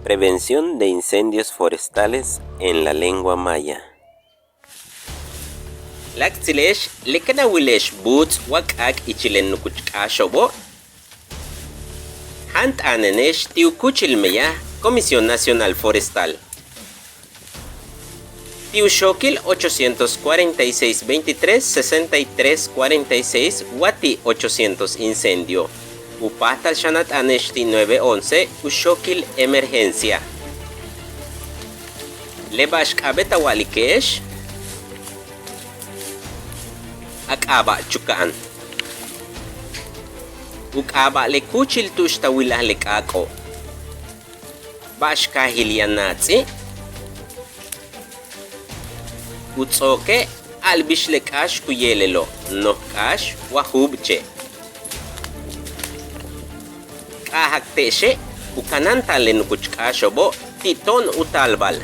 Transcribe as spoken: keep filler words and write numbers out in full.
Prevención de incendios forestales en la lengua maya. Láak'tsile'ex, le kéen a wile'ex buuts' wa k'áak' ichil le nukuch k'áaxo'obo', jáan t'aanene'ex ti' u kúuchil meyaj Comisión Nacional Forestal ti' u xookil ochocientos cuarenta y seis veintitrés sesenta y tres cuarenta y seis wa ti' ochocientos incendio. U páajtal xan a t'aane'ex ti' nueve once u xookil emergencia. Le ba'ax k'a'abéet a wa'alike'ex, a k'aaba' Chuka'an. U k'aaba' le kúuchil tu'ux ta wilaj le k'áak'o'. Ba'ax kaajil yaan naats'i'. U ts'ooke', a'al bix le k'áax ku yeelelo', noj k'áax wa júubche'. K'a'ajak te'exe' u kanáanta'al le nukuch k'áaxo'obo' ti' to'on u taalbal.